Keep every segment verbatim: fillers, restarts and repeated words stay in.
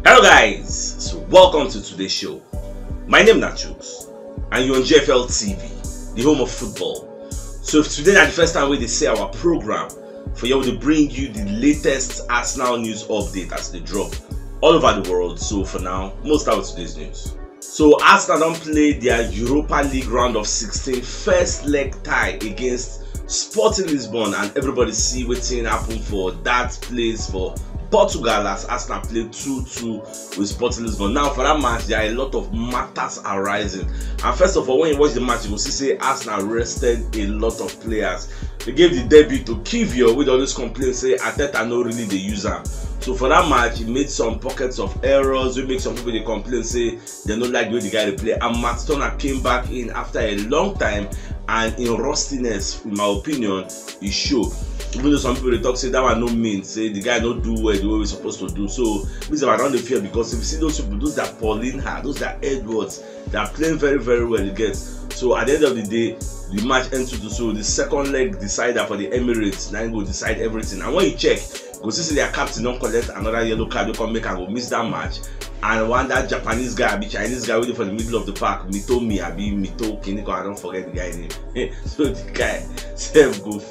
Hello guys, so welcome to today's show. My name na Chooks and you're on G F L T V, the home of football. So if today na the first time we dey see our program, for here we dey bring you the latest Arsenal news update as they drop all over the world. So for now, most of today's news. So Arsenal don play their Europa League round of sixteen first leg tie against Sporting Lisbon, and everybody see wetin happen for that place for Portugal as Arsenal play two two with Sporting Lisbon. Now for that match, there are a lot of matters arising. And first of all, when you watch the match, you go see say Arsenal rested a lot of players. They gave the debut to Kivior, wey dey always complain say Arteta no really dey use am. So for that match, he made some pockets of errors wey make some people dey complain say they no like the way the guy dey play. And Matt Turner came back in after a long time, and in rustiness, in my opinion, e show. Even though some people dey talk say that one no mean say the guy no do well the way we supposed to do. So me sef, I don dey fear, because if you see those people, those that Paulinho, those that Edwards, they are playing very, very well, you get. So at the end of the day, the match end two two. So the second leg decider for the Emirates, na im go decide everything. And when you check, you go see say their captain don collect another yellow card, wey come make am go miss that match. And one that Japanese guy, abi Chinese guy wey dey for the middle of the park, Mitomi, abi Mito Kiniko, I don forget the guy name. So the guy sef go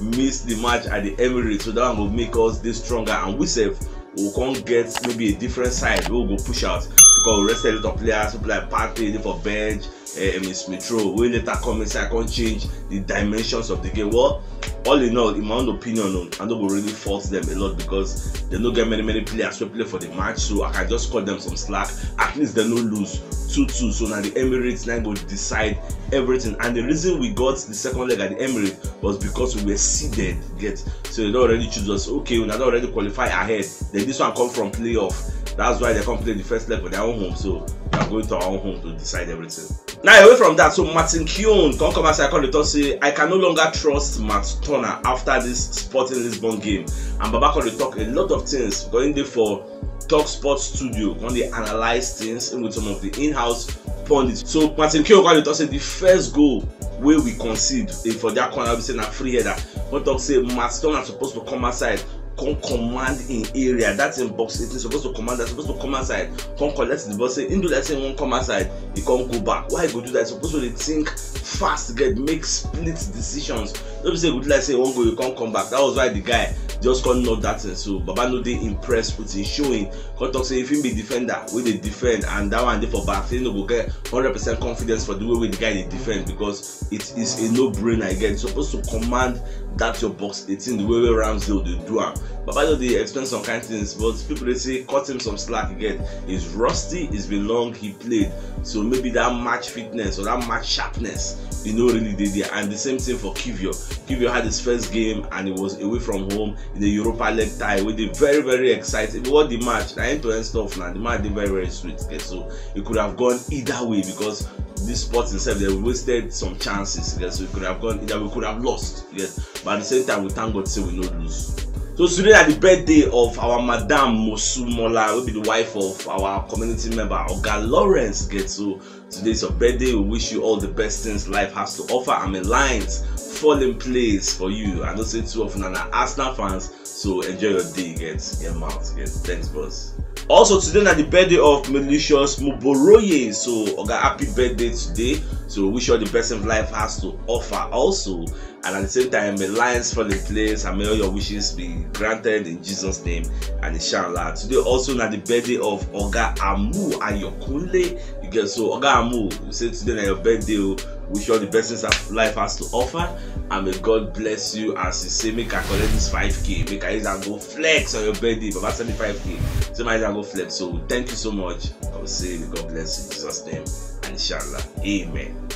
miss the match at the Emirates. So that one go make us dey stronger, and we sef we come get maybe a different side wey we go push out, because we rest a lot of players, people like Partey dey for bench, eh, Emil Smith Rowe, wey later come inside, come change the dimensions of the game. Well, all in all, in my own opinion, oh, I no go really fault them a lot, because they no get many, many players wey play for the match, so I can just cut them some slack. At least they no lose two two. So now the Emirates now go decide everything. And the reason we got the second leg at the Emirates was because we were seeded, get. So they don already choose us. Okay, we don already qualify ahead. Then this one come from playoff. That's why they come play the first leg for their own home. So we are going to our own home to decide everything. Now, away from that, so Martin Keown come come outside, come dey talk say, "I can no longer trust Matt Turner after this Sporting Lisbon game." And Baba come dey talk a lot of things going there for Talk Sports Studio, come dey analyze things with some of the in-house pundits. So Martin Keown come dey talk say the first goal wey we concede, eh, for that corner, we say na free header. Come talk say Matt Turner supposed to come outside, come command in area. That's in box eighteen, supposed to command that, supposed to come outside, come collect the ball. Say, him do like say he wan come outside, he come go back. Why he go do that? He supposed to dey think fast, get, make split decisions. No be say he go do like say he wan go, he come come back. That was why the guy just come nod that thing. So Baba no dey impressed with him showing. Come talk say if him be defender, wey dey defend, and that one dey for back, he no go get hundred percent confidence for the way wey the guy dey defend, because it is a no-brainer. Again, you supposed to command that your box eighteen the way wey Ramsdale dey do am. Baba just dey explain some kind things, but people dey say cut him some slack. Again, he's rusty, it's been long he played, so maybe that match fitness or that match sharpness, e no really dey there. And the same thing for Kivior. Kivior had his first game and he was away from home in the Europa League tie, wey dey very, very exciting. If you watch the match, na end to end stuff na, the match dey very, very sweet. Okay, so it could have gone either way, because this Sporting sef, they wasted some chances. Okay, so it could have gone either way, could have lost. Yes, but at the same time, we thank God say we no lose. So today na the birthday of our Madam Mosumola, wey be the wife of our community member, Oga Lawrence. Get, so today is your birthday. We wish you all the best things life has to offer. And may lines fall in place for you. I know say two of una na Arsenal fans, so enjoy your day, get, get mouth, get. Thanks, boss. Also today na the birthday of Melicious Muboroye. So Oga, happy birthday today. So we wish you all the best things life has to offer also. And at the same time, may lines fall in place and may all your wishes be granted in Jesus' name, and inshallah. Today also na the birthday of Oga Amu Ayokunle. You get, so Oga Amu, we say today na your birthday o. Wish you all the best things that life has to offer, and may God bless you as you say, "Make I collect this five K, make I use am go flex on your birthday. Baba send me five K, say make I use am go flex." So thank you so much. I will say, may God bless you in Jesus' name, and inshallah, amen.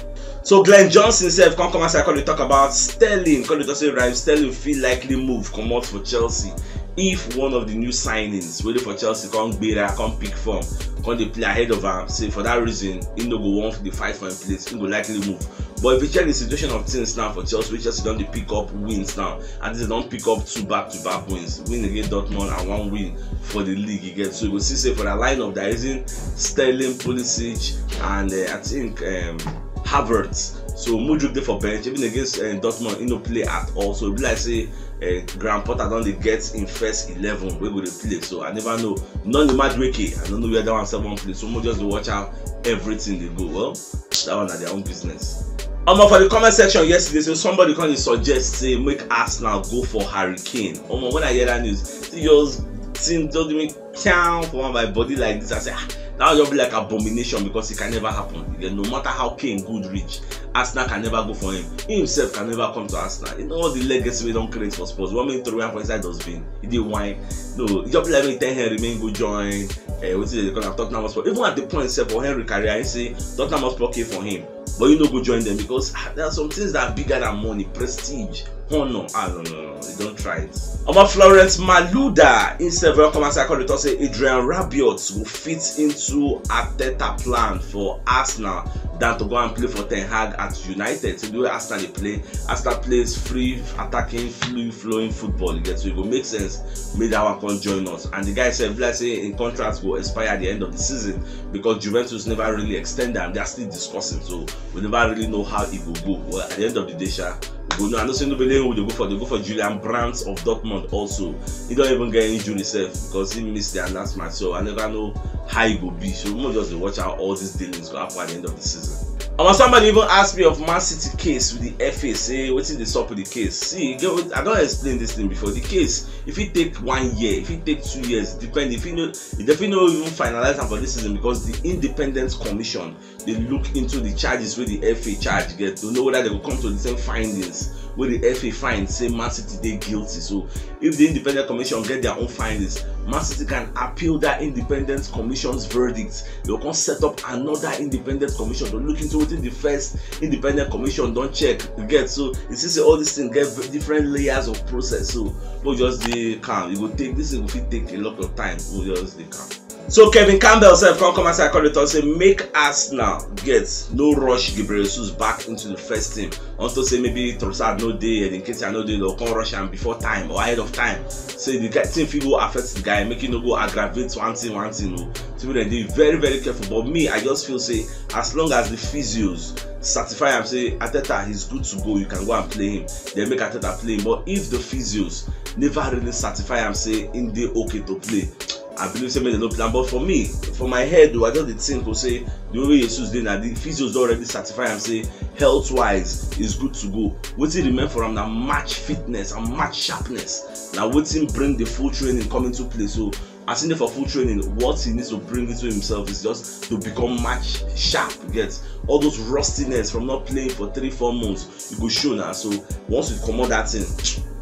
So Glenn Johnson sef come come outside, come dey talk about Sterling. Come dey talk say Raheem Sterling fit likely move comot for Chelsea if one of the new signings wey dey for Chelsea come gbera, come pick form, come dey play ahead of am. Say for that reason, he no go wan dey fight for him place. He go likely move. But if you check the situation of things now for Chelsea, wey Chelsea don dey pick up wins now, and they don pick up two back-to-back wins, win against Dortmund and one win for the league again. So you go see say for that lineup, there isn't Sterling, Pulisic, and, uh, I think, um, Havertz. So Mudryk dey for bench. Even against, uh, Dortmund, he no play at all. So e be like say uh, Graham Potter don dey get im first eleven wey go dey play, so I never know. Noni Madueke, I don't know where that one sef wan play, so mo just dey watch how everything dey go. Well, that one na their own business. Omo, for the comment section yesterday, so somebody come dey suggest say make Arsenal go for Harry Kane. Omo, when I hear that news, it just seem just give me down for my body like this. I say, ah, that will just be like abomination because it can never happen. You get, no matter how Kane good reach, Arsenal can never go for him. He himself can never come to Arsenal. You know all the legacy we don create for Spurs. One minute throw am for inside dustbin. He dey whine. No, e just be like me tell Henry make he go join. Uh, wetin dey call am, Tottenham Hotspur. Even at the point sef for Henry career, he say Tottenham Hotspur came for him. But you no go join them because, ah, there are some things that are bigger than money, prestige, honor. Ah, no, no, no, no. You don try it. Omo, Florence Maluda, himself, welcome as I call it, say Adrian Rabiot will fit into Arteta plan for Arsenal than to go and play for Ten Hag at United. So the way Arsenal dey play, Arsenal plays free attacking, free flowing football. You get, so it go make sense. Make that one come join us. And the guy said, like say, in contract go expire at the end of the season because Juventus never really extend them. They are still discussing. So we never really know how it will go. Well, at the end of the day, sha, we go know. I know say nobody wey dey go for, dey go for Julian Brandt of Dortmund also. He don't even get injury sef because he missed the last match. So I never know how e go be. So we just dey watch how all these dealings go happen at the end of the season. Omo, somebody even ask me of Man City case with the F A, say wetin dey sup with the case. See, e get, I don explain this thing before. The case, if it take one year, if it take two years, depend. If you know, if you no even finalize am for this season because the Independent Commission dey look into the charges wey the F A charge get to know whether they go come to the same findings wey the F A find say Man City dey guilty. So if the Independent Commission get their own findings, Man City can appeal that Independent Commission's verdict. They go come set up another Independent Commission to look into wetin the first Independent Commission don check. You get, so you see say all these things get v-, different layers of process. So we just dey calm. You go take this thing, go fit take a lot of time. We just dey calm. So Kevin Campbell sef come come outside, come dey talk say make Arsenal get no rush Ghebreyesus back into the first team. Unto say maybe Trossard no dey, and in case I no dey, they'll come rush am before time or ahead of time. Say the guy, thing fit go affect the guy, make e no go aggravate one thing, one thing. No, people dem dey very, very careful. But me, I just feel say as long as the physios certify am say Arteta is good to go, you can go and play him. Then make Arteta play him. But if the physios never really certify am say him dey okay to play, I believe say make dem no play am. But for me, for my head o, I just dey think o say the way Jesus dey na the physios don already certify am say health wise is good to go. Wetin remain for am na match fitness and match sharpness. Na wetin bring the full training come into play. So as he dey for full training, what he needs to bring into himself is just to become match sharp. You get, all those rustiness from not playing for three, four months, e go show now. So once we comot that thing,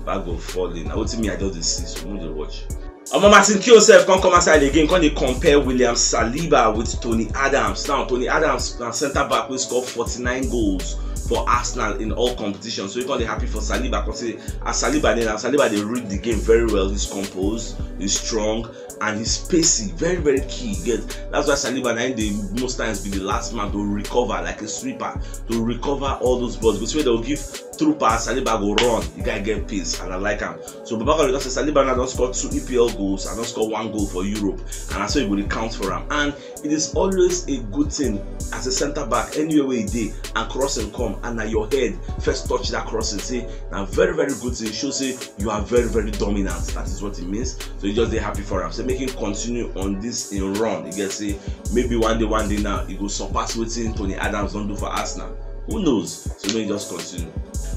bag go fall in. Na wetin me I just dey see, so we dey watch. Omo, Martin Keown sef come come outside again, come dey compare William Saliba with Tony Adams. Now Tony Adams na centre back wey score forty-nine goals for Arsenal in all competitions. So he come dey happy for Saliba, come say as Saliba dey now, Saliba dey read the game very well. He's composed, he's strong, and he's pacey, very, very key. You get, that's why Saliba na him dey most times be the last man to recover, like a sweeper, to recover all those balls. Because wey dem go give through pass, Saliba go run. The guy get pace, and I like am. So Baba Kolo don say Saliba now don score two E P L goals and don score one goal for Europe, and na so e go dey count for am. And it is always a good thing as a centre back, anywhere wey e dey and crossing come and na your head first touch that crossing, say na very, very good thing. E show say you are very, very dominant. That is what it means. So you just dey happy for am. Say make him continue on this in run. You get, say maybe one day, one day now, e go surpass wetin Tony Adams don do for Arsenal. Who knows? So make e just continue.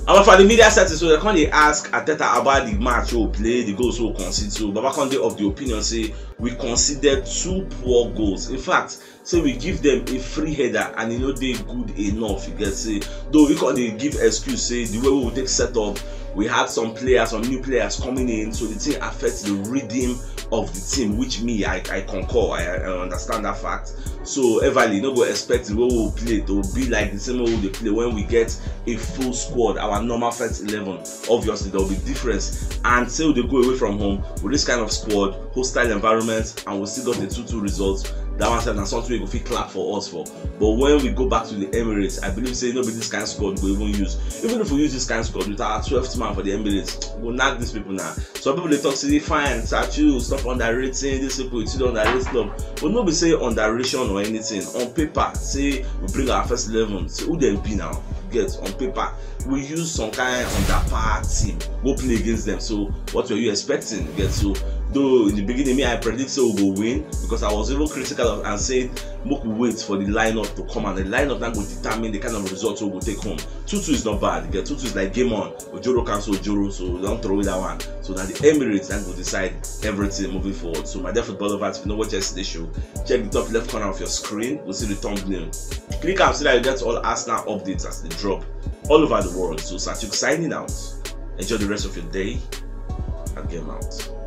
And for the media setting, so they come dey ask Arteta about the match wey we play, the goals wey we concede. So Baba come dey of the opinion say we conceded two poor goals. In fact, say we give them a free header and e no dey good enough. You get, say though he come dey give excuse say the way we take set up, we had some players, some new players coming in, so the thing affects the rhythm of the team, which me I, I concur. I, I understand that fact. So Everly no go expect the way we play to be like the same way we dey play when we get a full squad, our normal first eleven. Obviously there will be difference, and say we dey go away from home with this kind of squad, hostile environment, and we still got a two two result. That one sef na something wey go fit clap for us for. But when we go back to the Emirates, I believe say no be this kind squad we go even use. Even if we use this kind squad with our twelfth man for the Emirates, we go knack these people now. Some people dey talk say fine, Sachu, stop underrating these people, you still underrate club. But no be say underration or anything. On paper, say we bring our first eleven, say who dem be now? Get on paper, we use some kind underpower team go play against them. So what were you expecting? Get so though in the beginning, me I predict say we go win because I was even critical of and said make we wait for the lineup to come and the lineup that go determine the kind of result we go take home. Two two is not bad. Get two two is like game on. Ojoro cancel Ojoro, so we don't throw away that one. So now the Emirates that go decide everything moving forward. So my dear football lovers, if you know what yesterday show, check the top left corner of your screen. We'll see the thumbnail. Click and see that you get all Arsenal updates as they drop all over the world. So Satuk signing out. Enjoy the rest of your day and game out.